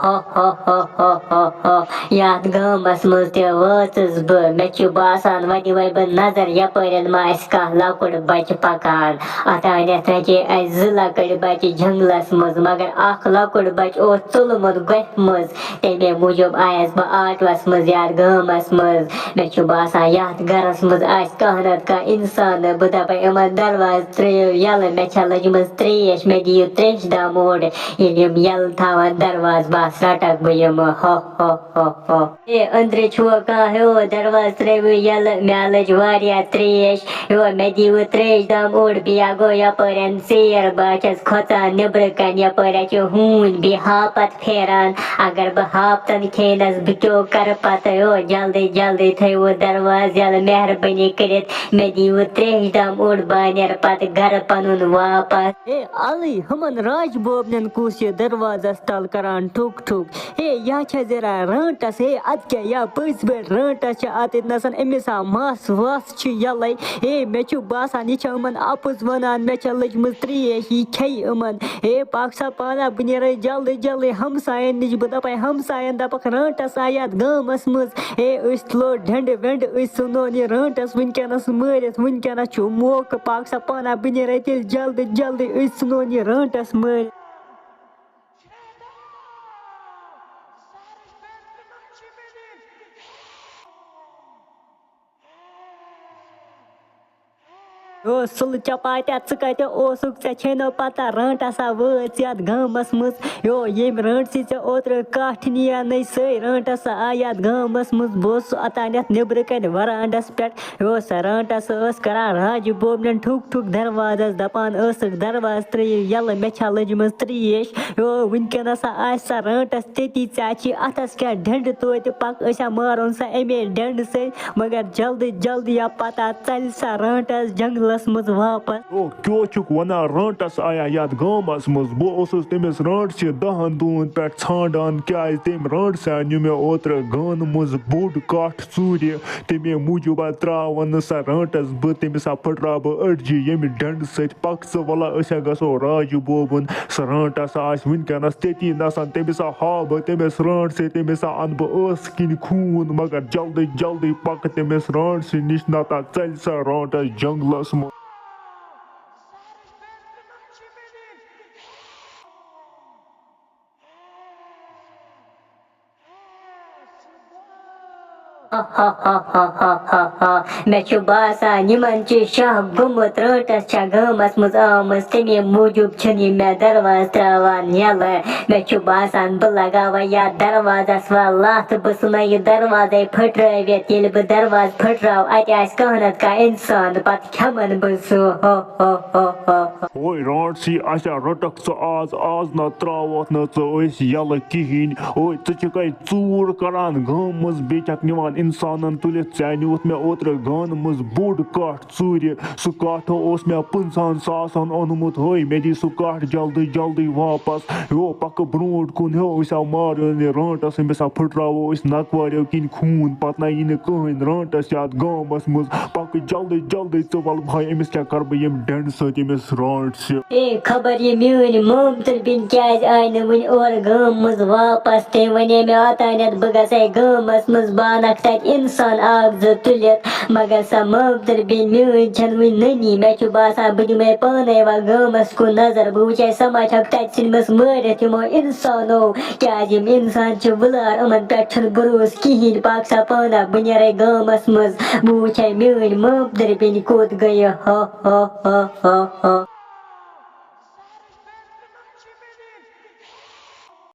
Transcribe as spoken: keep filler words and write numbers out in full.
ہو ہو ہو ہو ہو ہو۔ یتھ گامس منٛز تہِ وٲژٕس بہٕ، مےٚ چھُ باسان وۄنۍ دِمے بہٕ نظر یپٲرٮ۪ن ما آسہِ کانٛہہ لۄکُٹ بچہِ پکان۔ اوٚتانٮ۪تھ رچے اسہِ زٕ لۄکٕٹۍ بچہِ جنگلس منٛز، مگر اکھ لۄکُٹ بچہِ اوس ژوٚلمُت گۄپھِ منٛز، تمے موٗجوٗب آیس بہٕ آٹوس منٛز یتھ گامس منٛز۔ مےٚ چھُ باسان یتھ گرس منٛز آسہِ کانٛہہ نتہٕ کانٛہہ انسان، بہٕ دپے یِمن دروازٕ ترٲیِو یلہٕ، مےٚ چھےٚ لٔجمٕژ ترٛیش، مےٚ دِیِو ترٛیشہِ دام اوٚڑ۔ ییٚلہِ یِم یلہٕ تھاوَن دروازٕ، بس رٹکھ بہٕ یِمہٕ۔ ہو ہو ہو ہو۔ اے أنٛدرٕ چھُوا کانٛہہ؟ ہیو دروازٕ ترٲیِو یلہٕ، مےٚ لٔج واریاہ ترٛیش۔ ہیو مےٚ دِیِو ترٛیش دام اوٚڑ، بیٚیہِ گوٚو یپٲرٮ۪ن ژیر، بہٕ چھَس کھۄژان نیٚبرٕ کنہِ، یپٲرۍ چھِ ہوٗنۍ بیٚیہِ ہاپت پھیران۔ اگر بہٕ ہاپتن کھینس، بہٕ کیٛاہ کرٕ پتہٕ؟ ہیو جلدی جلدی تھٲیِو دروازٕ یلہٕ مہربٲنی کٔرِتھ، مےٚ دِیِو ترٛیش دام اوٚڑ، بہٕ نیرٕ پتہٕ گرٕ پنُن واپس۔ اے علی، ہُمن راج بوبنٮ۪ن کُس یہِ دروازس تل کران ٹھُک ٹھُک؟ ہے، یا چھےٚ زیرا رٲنٹس، ہے، ادٕ کیٛاہ، یا پٔزۍ پٲٹھۍ رٲنٹس چھِ اتٮ۪تھ نسن، أمِس ہا مس وس چھِ یلے۔ ہے، مےٚ چھُ باسان، یہِ چھےٚ یِمن اپُز ونان، مےٚ چھےٚ لٔجمٕژ ترٛیش، یہِ کھیٚیہِ یِمن۔ ہے، پکھ سا پانہ، بہٕ نیرے جلدی جلدی ہمساین نِش، بہٕ دپے ہمساین، دپکھ، رٲنٹس آے یتھ گامس منٛز۔ ہے، أسۍ تُلو ڈنڈٕ ونڈٕ، أسۍ ژھٕنون یہِ رٲنٹس وٕنکیٚنس مٲرِتھ، وٕنکیٚنس چھُ موقعہٕ، پکھ سا پانہ، بہٕ نیرے تیٚلہِ جلدی جلدی، أسۍ ژھٕنون یہِ رٲنٹس مٲرِتھ۔ او سُلہٕ چپاتیا، ژٕ کتہِ اوسُکھ؟ ژےٚ چھے نہ پتہ، رٲنٹس ہا وٲژ یتھ گامس منٛز۔ یو، ییٚمۍ رٲنٹسٕے ژےٚ اوترٕ کٹھ نِیانَے سۄے رٲنٹس آے یتھ گامس منٛز۔ بہٕ اوسُس اوٚتانٮ۪تھ نیٚبرٕ کنہِ ورانڈس پٮ۪ٹھ۔ یو، سۄ رٲنٹس ٲس کران راجہِ بوبنٮ۪ن ٹھُک ٹھُک دروازس، دپان ٲسٕکھ، دروازٕ ترٲیِو یلہٕ، مےٚ چھا لٔجمٕژ ترٛیش۔ یو، وٕنکیٚنس ہا آسہِ سۄ رٲنٹس تٔتی، ژےٚ چھی اتھس کیٛاہ ڈنڈٕ توتہِ، پکھ أسۍ ہا مارون سۄ امے ڈنڈٕ سۭتۍ۔ مگر جلدی جلدی یا پتہ ژلہِ سۄ رٲنٹس جنگلس منٛز واپس۔ او، کیٛاہ چھُکھ ونان؟ رٲنٹس آیا یتھ گامس منٛز؟ بہٕ اوسُس تٔمِس رٲنٹسہِ دہن دۄہن پٮ۪ٹھ ژھانڈان، کیٛازِ تٔمۍ رٲنٹسہِ نیوٗ مےٚ اوترٕ گانہٕ منٛز بوٚڑ کٹھ ژوٗرِ۔ تَمے موٗجوٗب ہا ترٛاوَن نہٕ سۄ رٲنٹَس بہٕ، تٔمِس ہا پھٕٹراوٕ بہٕ أڈجہِ ییٚمہِ ڈنٛڈٕ سۭتۍ۔ پَکھ ژٕ، وَلہٕ أسۍ ہا گژھو راجہِ بوبُن، سۄ رٲنٹَس ہا آسہِ وٕنکٮ۪نَس تٔتی نَسَن، تٔمِس ہا ہاوٕ بہٕ تٔمِس رٲنٹسہِ، تٔمِس ہا اَنہٕ بہٕ ٲسہٕ کِنۍ خوٗن، مگر جلدی جلدی پَکہٕ تٔمِس رٲنٹسہِ نِش، نَتہٕ ہا ژَلہِ سۄ رٲنٹَس جنٛگلَس منٛز۔ مےٚ چھُ باسان، یِمن چھُ شاہ گوٚمُت، رٲنٹس چھےٚ گامس منٛز آمٕژ، تَمے موٗجوٗب چھِنہٕ یِم مےٚ دروازٕ تراوان یَلہٕ۔ مےٚ چھُ باسان، بہٕ لگاوٕ یَتھ دروازس وۄنۍ لَتھ، بہٕ ژھٕنہٕ یہِ دروازَے پھٕٹرٲوِتھ۔ ییٚلہِ بہٕ دروازٕ پھٕٹراوٕ، اَتہِ آسہِ کانٛہہ نتہٕ کانٛہہ اِنسان، پتہٕ کھٮ۪من بہٕ سُہ۔ ہو، ہو، ہو، ہو، ہو۔ اوے رانٹسی، اچھا رٔٹکھ ژٕ آز، آز نہ تراوتھ نہٕ ژٕ أسۍ یَلہٕ کِہیٖنۍ۔ اوے ژٕ چھکھے ژوٗر کران گامہٕ منٛز، بیٚیہِ چھکھ نِوان اِنسانن تُلِتھ۔ ژےٚ نیوٗتھ مےٚ اوترٕ گانہٕ منٛز بوٚڑ کٹھ ژوٗرِ۔ سُہ کٹھ اوس مےٚ پٕنٛژٕہن ساسن اوٚنمُت۔ ہوے مےٚ دی سُہ کٹھ جلدی جلدی واپس۔ ہیو پکہٕ برونٛٹھ کُن، ہیو أسۍ ہا مارو یہِ رانٹس، أمِس ہا پھٕٹراوو أسۍ نکواریو کِنۍ خوٗن، پتہٕ نہ یی نہٕ کٕہٕنۍ رانٹس یتھ گامس منٛز۔ پکہٕ جلدی جلدی ژٕ، وَلہٕ بھاے، أمِس کیٛاہ کَرٕ بہٕ ییٚمہِ ڈنٛڈٕ سۭتۍ أمِس رانٛٹسہِ؟ اے، خبر یہِ میٛٲنۍ مامتٕر بیٚنہِ کیٛازِ آیہِ نہٕ وُنہِ اورٕ گامہٕ منٛز واپس؟ تٔمۍ وَنے مےٚ اوٚتانٮ۪تھ بہٕ گژھٕ ہے گامس منٛز، بہٕ اَنکھ تَتہِ اِنسان اکھ زٕ تُلِتھ، مگر سۄ مامتٕر بیٚنہِ میٛٲنۍ چھَنہٕ وُنہِ نٔنی۔ مےٚ چھُ باسان بہٕ دِمہٕ ہے پانَے وۄنۍ گامس کُن نظر، بہٕ وٕچھٕ ہے سۄ ما چھَکھ تَتہِ ژھٕنمٕژ مٲرِتھ یِمو اِنسانو۔ کیٛازِ یِم اِنسان چھِ وُلار، یِمن پٮ۪ٹھ چھُنہٕ بروسہٕ کِہیٖنۍ۔ پاک سا پانہ، بہٕ نیرے گامس منٛز، بہٕ وٕچھے میٛٲنۍ مامتٕر بیٚنہِ کوٚت گٔیہِ۔ ہا، ہا، ہا، ہا، ہا۔